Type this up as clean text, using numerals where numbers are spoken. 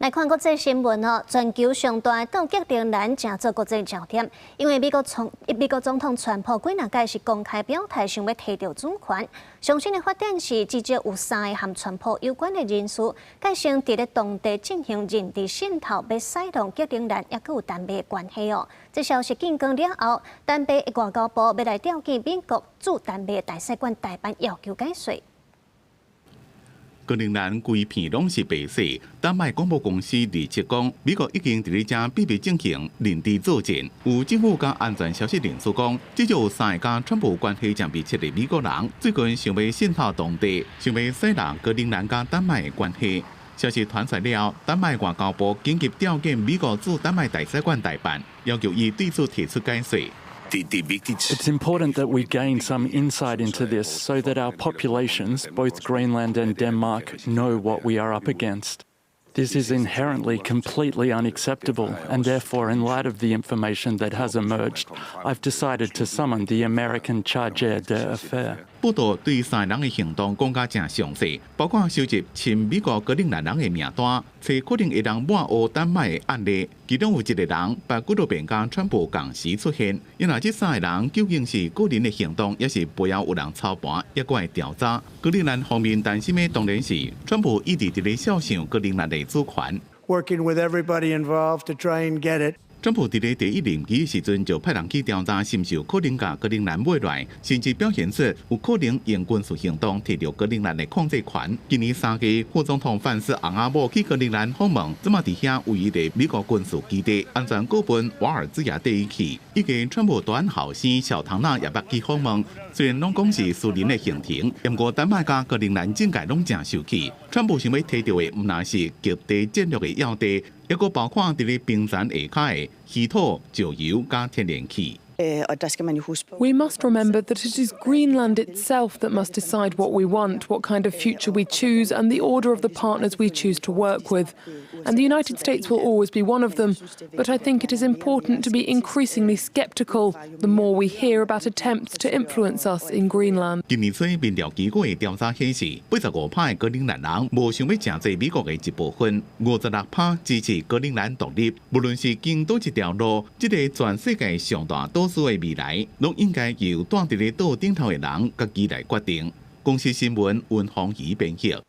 來看國際新聞哦，全球上大的島格陵蘭成做國際焦點，因為美國總統川普幾若擺是公開表態，想欲提著主權。上新的發展是，至少有三个和川普有關的人士，蓋先佇咧當地進行認知滲透，欲使弄格陵蘭，抑閣有丹麥的關係哦。這消息見光了後，丹麥的外交部欲來調見美國駐丹麥的大使館代辦，要求解說。格陵蘭規片攏是白色。丹麥廣播公司預測講，美國已經佇咧遮秘密進行認知作戰。有政府佮安全消息人士講，至少有三个佮川普關係誠密切的美國人，最近想欲滲透當地，想欲使弄格陵蘭佮丹麥的關係。消息傳出了後，丹麥外交部緊急調見美國駐丹麥大使館代辦，要求伊對此提出解說。 It's important that we gain some insight into this so that our populations, both Greenland and Denmark, know what we are up against. This is inherently completely unacceptable, and therefore, in light of the information that has emerged, I've decided to summon the American chargé d'affaires. 報道對三个人的行動講甲誠詳細，包括收集親美國格陵蘭人的名單，揣可能會當抹烏丹麥的案例。其中有一個人，捌幾落遍佮川普仝時出現。因為這三個人究竟是個人的行動，抑是背後有人操盤，抑閣會調查。格陵蘭方面擔心的當然是川普一直佇咧肖想格陵蘭的主權。 Working with everybody involved to try and get it. 川普佇咧第一任期的時陣就派人去調查，是毋是有可能共格陵蘭買來，甚至表現出有可能用軍事行動提著格陵蘭的控制權。今年3月，副總統范斯翁仔某去格陵蘭訪問，這馬佇遐唯一的美國軍事基地安全顧問瓦爾茲也綴伊去。以及川普大漢後生小唐納也捌去訪問，雖然攏講是私人的行程，毋過丹麥佮格陵蘭政界攏誠受氣。川普想欲提著的，毋但是極地戰略的要地，抑閣包括佇咧冰層下跤的稀土、石油佮天然氣。 We must remember that it is Greenland itself that must decide what we want, what kind of future we choose, and the order of the partners we choose to work with. And the United States will always be one of them. But I think it is important to be increasingly sceptical the more we hear about attempts to influence us in Greenland. 今年初民調機構的調查顯示，85%的格陵蘭人無想欲成做美國的一部分，56%支持格陵蘭獨立。無論是經佗一條路，這个全世界上大島嶼的未來，攏應該由蹛佇咧島頂頭的人家己來決定。公視新聞溫宏儀編譯。